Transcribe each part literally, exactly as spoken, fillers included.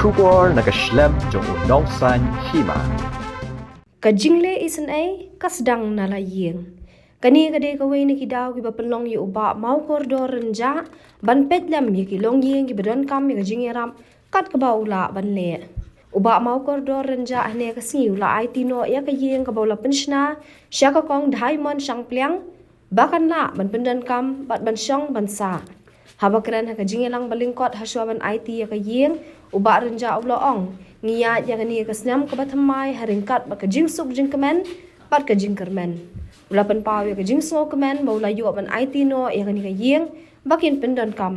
Khubor na ka shlem jong u nongsan hima. Ka jingleh isynei ka sdang na la ïing. Kane ka dei kawei na ki daw kiba pynlong ïa u Bah Mawkordor Rynjah ban peit lem ïa ki longïing kiba donkam ïa ka jingïarap kat kaba u lah ban leh. U Bah Mawkordor Rynjah hane ka sngi u la aiti noh ïa ka ïing kaba u la pynshna sha ka Kong Diamond Shangpliang ba kan lah ban pyndonkam bad ban shong ban sah. Haba kren ha ka jingïalang ba lyngkot hashwa ban aiti ïa ka ïing, u Bah Rynjah u la ong, ngi ïaid ïa kane ka snem kaba thymmai ha ryngkat bad ka jingsuk jingkmen bad ka jingkyrmen. U la pynpaw ïa ka jingsngewkmen ba u la ïoh ban aiti noh ïa kane ka ïing ba kin pyndonkam.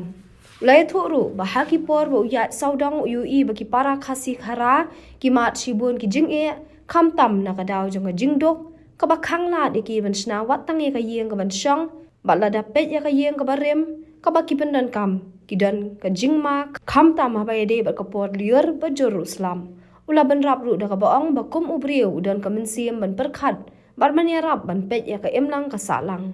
U la ïathuh ruh ba ha ki por ba u ïaid sawdong u ïohi ba ki para Khasi Khara ki mad shibun ki jingeh, khamtam na ka daw jong ka jingduk kaba khanglad ïa ki ban shna wat tang ïa ka ïing kaban shong, bad lada peit ïa ka ïing kaba rim kaba ki pyndonkam, ki don ka jingma khamtam haba ïadei bad ka por lyiur ba jur ruh slap. U la bynrap ruh da kaba ong ba kum u briew u don ka mynsiem ban pyrkhat bad ban ïarap ban peit ïa ka imlang ka sahlang.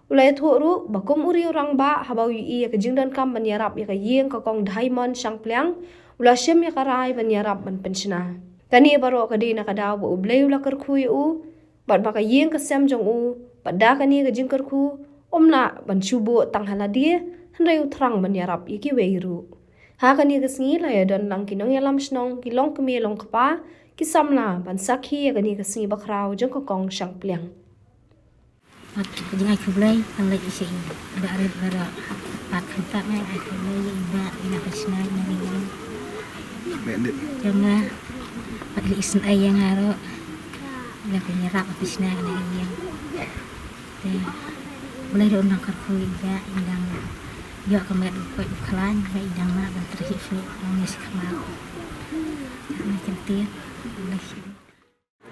U la ïathuh ruh ba kum u riew rangbah, haba u ïohi ïa ka jingdonkam ban ïarap ïa ka ïing ka Kong Diamond Shangpliang, u la shim ïa ka rai ban ïarap ban pynshna. Kane baroh ka dei na ka daw ba U Blei u la kyrkhu ïa u, bad ba ka ïing ka sem jong u, bad da kane ka jingkyrkhu, um lah ban shu buh tang ha lade, hynrei u thrang ban ïarap ïa kiwei ruh. Ha kane ka sngi la ïadon lang ki nongïalam shnong, ki longkmie longkpa, ki samla ban sakhi ïa kane ka sngi bakhraw jong ka Kong Shangpliang. Bad ka jingai khublei ka leit ïa i Bah Rit baroh. Bad khamtam eh ai khublei ïa i Bah ïa la ka shnai na ri ïa. Jong nga bad ïa i Shnai ïa nga ruh. Ïa ka ïarap ka shnai na ri ïa. Te Blei ruh u nang kyrkhu ïa i Bah, i dang ïoh ka met u koit u khlaiñ, i dang lah ban trei shuh nang ïa shi khmat. Nang kyntiat. Blei.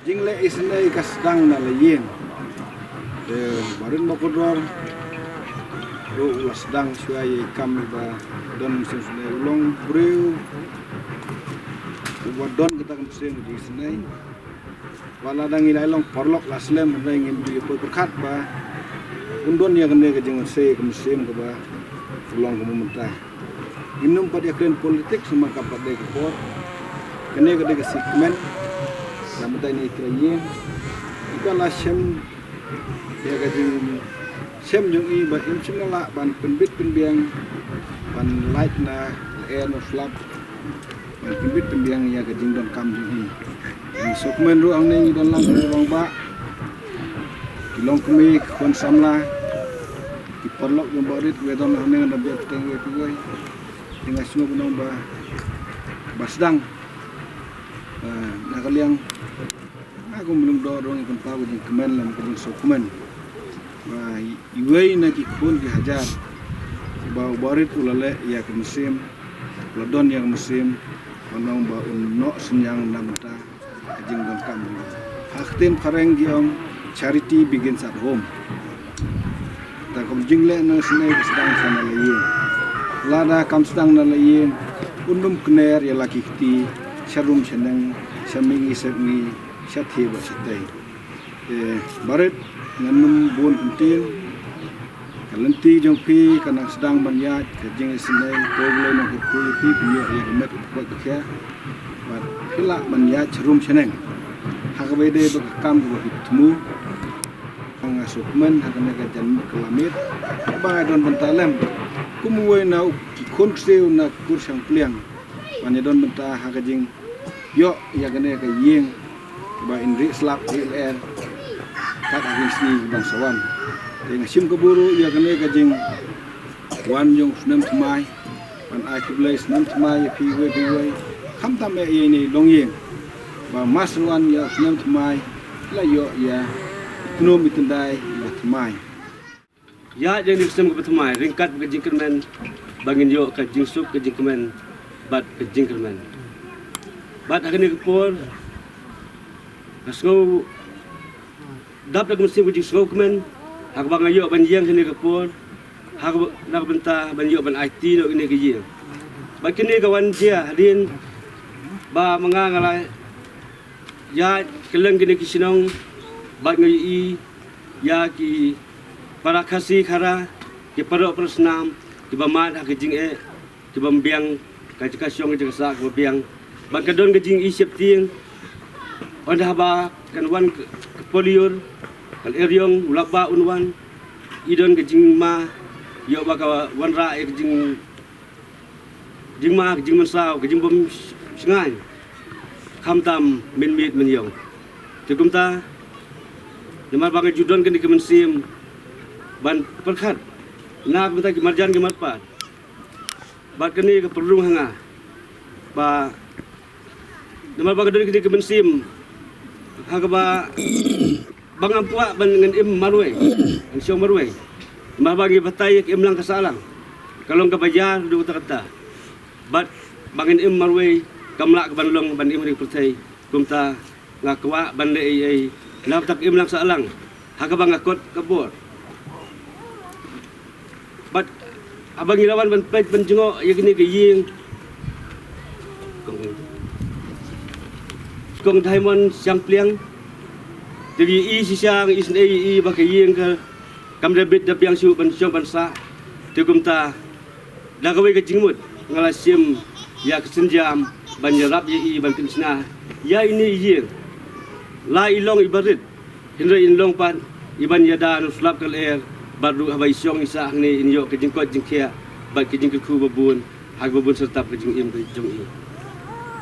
Jingleh isynei ka sdang na la ïing. Te Bah Rit Mawkordor ruh u la sdang shuwa ïa i kam iba don mynsiem isynei, u long briew uba don kata ka mynsiem jingisynei. Wat la dang i la long paralok la slem, hynrei ngim ju ïa poi pyrkhat ba un don ïa kane ka jingïaseng ka mynsiem kaba u long ka mynta. Ngim nym pat ïa kren politics namar ka pat dei ka por. Kane ka dei ka segment. Namar dei ne i trai ïing. Iba la shem ïa ka jingshem jong i ba im shym la lah ban pynbit pynbiang, ban lait na lyer na slap, ban pynbit pynbiang ïa ka jingdonkam jong i. Ngi sngewkmen ruh hangne ngi don lang ki rangbah, ki longkmie, ki khun samla, ki paralok jong Bah Rit, kiba don hangne, ngan da biang bteng wei pa wei. Te nga sngew ban ong ba, ba sdang, eh, na ka liang, nga kum u Lyngdoh ruh nga pynpaw ka jingkmen lem ka jingsngewkmen ba iwei na ki khun ki hajar ba u Bah Rit u la leh ïa ka mynsiem, u la don ïa ka mynsiem ban ong ba un noh synñiang na bynta ka jingdonkam. Ha ka ktien phareng ki ong, charity begins at home. Te ka jingleh na isynei ka sdang sha na la ïing. Lada kam sdang na la ïing, un nym kner ïa la ki kti sha rum sha neng, sha mihngi sepngi, sha thie bad sha tei. Te Bah Rit, ngan nym bun ktien. Ka lynti jong phi ka nang sdang ban ïaid ka jingisynei, to U Blei un kyrkhu ïa phi, phin ïoh ïa ka met u koit u khiah. Bad phi lah ban ïaid sha rum sha neng ha kaba ïadei bad ka kam kaba phi thmu. Nga sngewkmen ha kane ka janmiet ka lamiet ba nga don bynta lem kum uwei na u khun ksiew na kur Shangpliang ban ïadon bynta ha ka jing ïoh ïa kane ka ïing ba in rieh slap rieh lyer kat ha ki sngi kiban sa wan. Te nga shim ka burom ïa kane ka jingwan jong u snem thymmai, ban ai khublei snem thymmai ïa phi iwei pa iwei, khamtam eh ïa ine i longïing ba mar shu wan ïa u snem thymmai la ïoh ïa i tnum i tyndai iba thymmai. Ïa, ïa ine i snem kaba thymmai ryngkat bad ka jingkyrmen ba ngin ïoh ka jingsuk, ka jingkmen bad ka jingkyrmen. Bad ha kane ka por nga sngew dap da ka mynsiem ka jingsngewkmen ha kaba nga ïoh ban ïeng ha kane ka por, ha kaba, na ka bynta ban ïoh ban aiti noh ïa kane ka ïing. Bad kane ka wan jia hadien ba ma nga nga la ïaid kylleng kine ki shnong bad nga ïohi ïa ki para Khasi Khara, ki paralok para snam kiba mad ha ka jingeh, kiba biang ka jaka shong ka jaka sah kaba biang. Ba ka don ka jingïasheptieng, ynda haba kan wan ka, ka polyur, ka lyer ïong, u lap ba un wan, i don ka jingma, ïoh ba ka wanrah ïa ka jing, jingma, ka jingmynsaw, ka jingbym shngaiñ. Khamtam mynmiet mynïong. Te kumta, namar ba nga ju don kane ka mynsiem ban pyrkhat na ka bynta ki marjan ki marpa. Bad kane ka pynrung ha nga ba namar ba ka don kane ka mynsiem ha kaba ba ngam kwah ban ngan im marwei, ngan shong marwei. Namar ba ngi batai ïa ka imlang ka sahlang. Ka long kaba ïar haduh katta katta. Bad ba ngan im marwei kam lah ka ban long ban im ha ri pyrthei. Kumta nga kwah ban leh ei ei na ka bynta ka imlang sahlang ha kaba nga kot ka bor. Bad haba ngi la wan ban peit ban jngoh ïa kane ka ïing Kong Diamond Shangpliang, te ngi i shisha, ngi isynei i ba ka ïing ka kam da bit da biang shuh ban shong ban sah. Te kumta da kawei ka jingmut nga la shim ïa ka sienjam ban ïarap ïa i ban pynshna ïa ine i ïing. La i long iba rit, hynrei in long pat iban ïada na u slap ka lyer, bad ruh haba i shong i sah hangne in ïoh ka jingkoit jingkhiah bad ka jingkyrkhu ba bun ha kaba bun syrtap ka jingim ka jong i.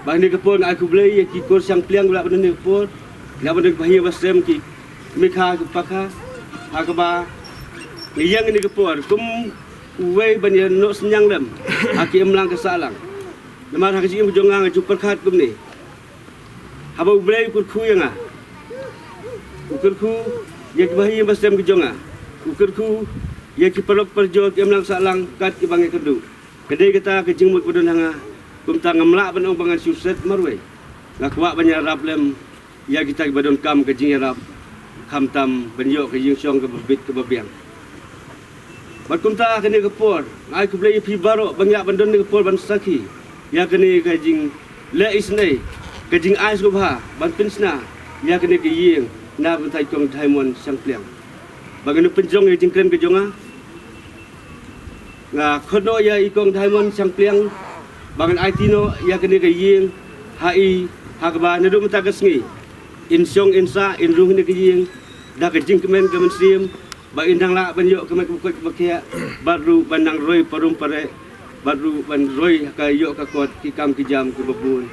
Ba hangne ka por nga ai khublei ïa ki kur Shangpliang ba la ban don hangne ka por, la ban don ki bahaïing bahasem, ki mekha ki pakha, ha kaba ngi ïeng hangne ka por kum uwei ban ïa noh synñiang lem ha ki imlang ka sahlang. Namar ha ka jingim ka jong nga nga ju pyrkhat kumne. Haba U Blei u kyrkhu ïa nga, u kyrkhu ïa ki bahaïing bahasem ki jong nga, u kyrkhu ïa ki paralok parajor, ki imlang sahlang kat kiba nga ïakynduh. Ka dei kata ka jingmut ba don ha nga. Kumta ngam lah ban ong ba ngan shu set marwei. Nga kwah ban ïarap lem ïa kita kiba donkam ka jingïarap, khamtam ban ïoh ka jingshong kaba bit kaba biang. Bad kumta ha kane ka por nga ai khublei ïa phi baroh ba ngi lah ban don kane ka por ban sakhi ïa kane ka jingleh isynei, ka jingai sngewbha ban pynshna ïa kane ka ïing na ka bynta i Kong Diamond Shangpliang. Ba ngan pynjong ïa ka jingkren ka jong nga, nga khot noh ïa i Kong Diamond Shangpliang ba ngan aiti noh ïa kane ka ïing ha i, ha kaba naduh mynta ka sngi in shong in sah in rung ha kane ka ïing da ka jingkmen ka mynsiem, ba in dang lah ban ïoh ka met ka bakhuid ka bakhiah, bad ruh ban nang roi parum pareh, bad ruh ban roi ha ka ïoh ka kot ki kam ki jam kiba bun.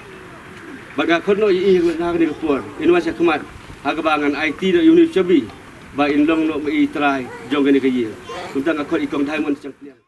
Bad nga khot noh ïa i ha kane ka por, in wan sha khmat ha kaba ngan aiti noh ïa une u shabi ba in long noh ma i trai jong kane ka ïing. Kumta nga khot i Kong Diamond Shangpliang.